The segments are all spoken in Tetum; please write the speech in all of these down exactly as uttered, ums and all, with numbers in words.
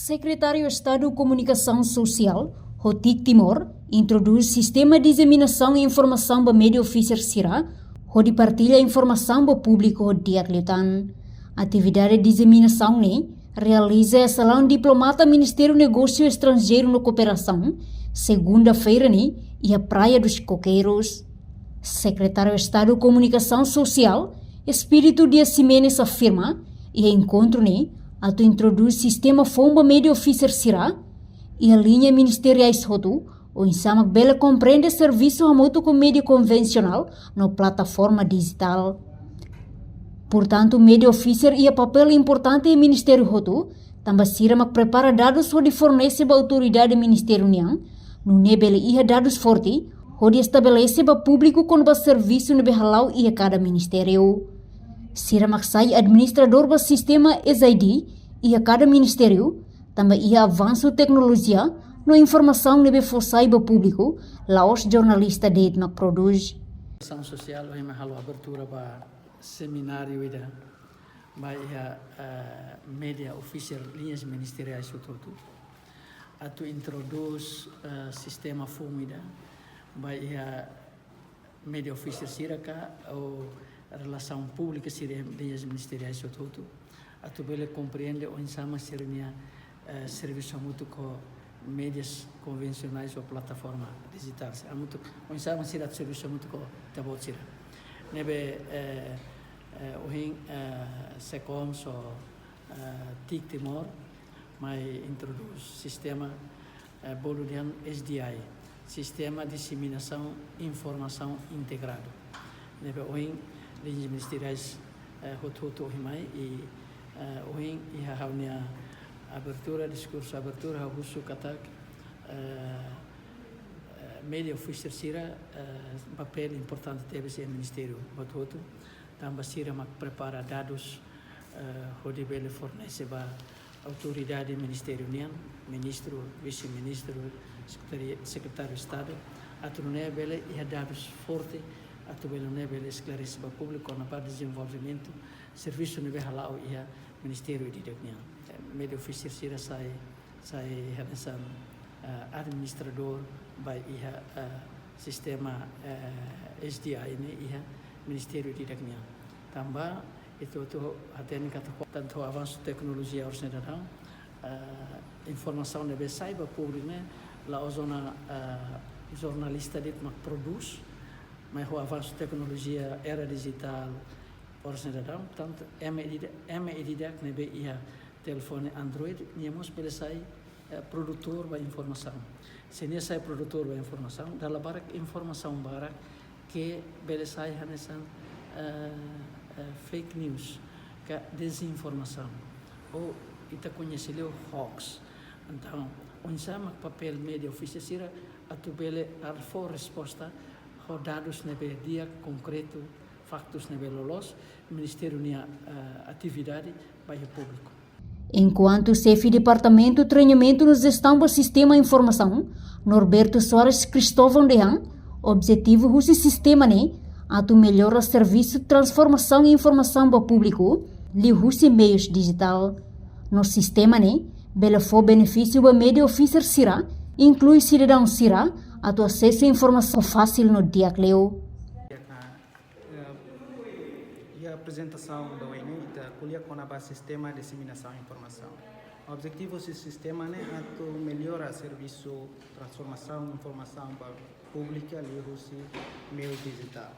Sekretáriu Estadu Komunikasaun Sosiál, ho TIC Timor, introdús sistema diseminasaun informasaun ba média ofísiu sira, hodi partilla informasaun ba públiku ho di'ak liután. Atividade diseminasaun ne'e realiza iha salaun diplomata Ministériu Negósiu Estranjeiru no Kooperasaun, segunda-feira ne'e, iha Praia dos Coqueiros. Sekretáriu Estadu Komunikasaun Sosiál, Expedito Dias Ximenes afirma, iha enkontru ne'e, atu introdús sistema foun ba média ofísiu sira, iha liña ministeriais hotu, oinsá mak bele komprende servisu hamutuk ho média konvensionál no plataforma dijitál. Portantu, média ofísiu iha papél importante iha ministériu hotu, tanba sira mak prepara dadus hodi fornese ba autoridade ministériu nian, nune'e bele iha dadus forte, hodi estabelese ba públiku kona-ba servisu ne'ebé hala'o iha kada ministériu. Sira mak sai administradór ba sistema S I D iha kada ministériu, tanba iha avansu teknolojia no informasaun ne'ebé fó sai ba públiku, la'ós jornalista de'it mak prodús. Asaun sosiál ohin mai halo abertura ba semináriu ida ba iha, eh, média ofísiu liñas ministeriais hotu-hotu. Atu introdús, eh, sistema foun ida ba iha média ofísiu sira ka ou relasaun públika sira iha liñas ministeriais hotu-hotu. Atu bele komprende oinsá mak sira-nia, eh, servisu hamutuk ho médias konvensionais ou plataforma dijitál. Hamutuk, oinsá mak sira atu servisu hamutuk ho ita-boot sira. Ne'ebé, eh, eh, ohin, eh, SEKOMS ho, eh, TIC Timor mai introdús sistema, eh, bolu dehan S D I, Sistema Diseminasaun Informasaun Integradu. Ne'ebé ohin liñas ministeriais, eh, hotu-hotu ohin mai i, eh, ohin iha ha'u-nia abertura, diskursu abertura, ha'u husu katak, eh, eh, média ofísiu sira, eh, papél importante tebes iha ministériu hotu-hotu, tanba sira mak prepara dadus, eh, hodi bele fornese ba autoridade ministériu nian, ministru, vise-ministru, sekretari-, sekretáriu Estadu, atu nune'e bele iha dadus forte, atu bele nune'e bele esklarese ba públiku kona-ba dezenvolvimentu servisu ne'ebé hala'o iha ministériu ida-idak nian. Eh, média ofísiu sira sai, sai hanesan, eh, administradór ba iha, eh, sistema, eh, S D I ne'e iha ministériu ida-idak nian. Tanba ita hotu hatene katak tantu avansu teknolojia oras ne'e daudaun, eh, informasaun ne'ebé sai ba públiku ne'e la'ós ona, eh, jornalista de'it mak prodús, maibé ho avansu teknolojia era dijitál oras ne'e daudaun, tantu ema ida-idak, ema ida-idak ne'ebé iha telefone Android, nia mós bele sai, eh, produtór ba informasaun. Se nia sai produtór ba informasaun, dala barak informasaun barak ke bele sai hanesan, eh, eh, fake news, ka dezinformasaun, ou ita koñese liu hoax. Entaun, oinsá mak papél média ofísiu sira atu bele fó resposta ho dadus ne'ebé di'ak, konkretu, faktus ne'ebé loloos, ministériu nia, eh, atividade ba iha públiku. Enkuantu xefe Departamentu Treinamentu no Jestaun ba Sistema Informasaun, Norberto Soares Cristóvão dehan, objetivu husi sistema ne'e atu mellora servisu transformasaun informasaun ba públiku liuhusi meius dijitál. No sistema ne'e bele fó benefísiu ba média ofísiu sira, inklui sidadaun sira, atu asesu informasaun fasil no di'ak liu. Eh, iha aprezentasaun daudaun ne'e, ita ko'alia kona-ba sistema diseminasaun informasaun. Objetivu husi sistema ne'e atu mellora servisu transformasaun informasaun ba públiku liuhusi meiu dijitál.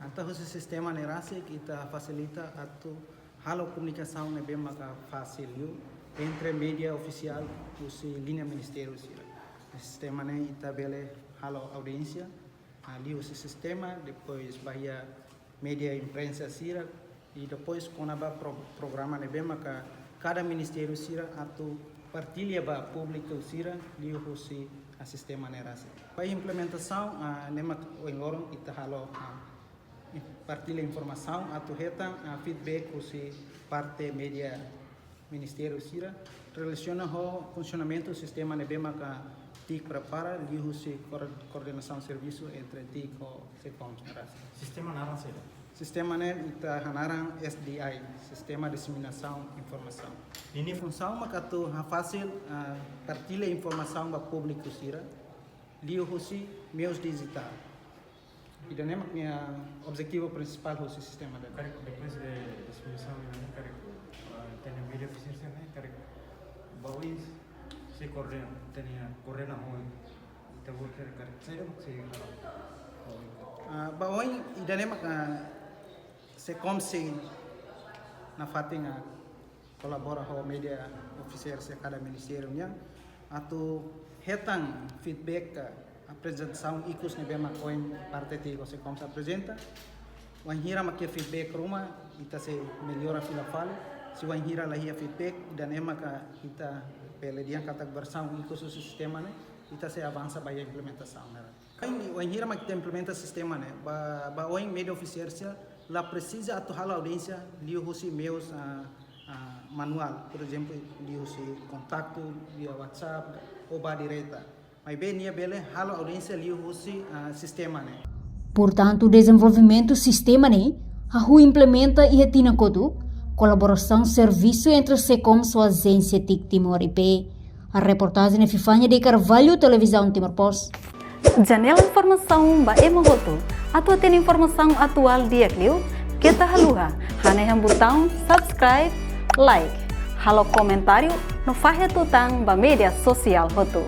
Entaun husi sistema ne'e rasik ita fasilita atu halo komunikasaun ne'ebé maka fasil liu entre média ofisiál husi liña ministériu sira. Sistema ne'e ita bele halo audiénsia, ah, liuhusi sistema, depois ba iha média imprensa sira, i depois kona-ba pro-, programa ne'ebé maka kada ministériu sira atu partilla ba públiku sira liuhusi, ah, sistema ne'e rasik. Ba implementasaun, ah, ne'e mak ohin loron ita halo, ah, partilla informasaun atu hetan, ah, feedback husi parte média ministériu sira relasiona ho funsionamentu sistema ne'ebé maka TIC prepara liuhusi koor-, koordenasaun servisu entre TIC ho SEKOMS ne'e rasik. Sistema naran saida? Sistema ne'e ita hanaran S D I, Sistema Diseminasaun Informasaun. Ninia funsaun maka atu hafasil, ah, partilla informasaun ba públiku sira, liuhusi meius dijitál. Ida-ne'e mak nia objetivu prinsipál husi sistema ne'e. Karik, depois de diseminasaun ne'e, karik, ah, ita-nia média ofisiál ne'e, karik, ba oin sei koordena, ita-nia koordena ho, ita-boot sira karik, saida mak sei halo. Ah, ba oin ida-ne'e mak, ah, SECOM sei nafatin, ah, kolabora ho média ofisiál sira kada ministériu nian atu hetan feedback, ah, aprezentasaun ikus ne'ebé mak oin parte tékniku SECOM sei aprezenta. Wainhira mak iha feedback ruma, ita sei mellora fila fali. Se wainhira la iha feedback, ida-ne'e maka ita bele dehan katak versaun ikus husi sistema ne'e, ita sei avansa ba iha implementasaun ne'e. Wain, wainhira mak ita implementa sistema ne'e, ba, ba oin média ofisiál sira la presiza atu halo audiénsia liuhusi meius, ah, ah, manuál, por ezemplu, liuhusi kontaktu via WhatsApp ou ba direta. Maibé nia bele halo audiénsia liuhusi, ah, sistema ne'e. Portantu, dezenvolvimentu sistema ne'e hahú implementa iha tinan kotuk, kolaborasaun servisu entre SECOM ho Ajénsia TIC Timor I P. Reportajen Epifania de Carvalho, Televizaun Timor Post. Janela informasaun ba ema hotu. Atu hatene informasaun atuál di'ak liu, keta haluha hanehan butaun subscribe, like, halo komentáriu no fahe tutan ba média sosiál hotu.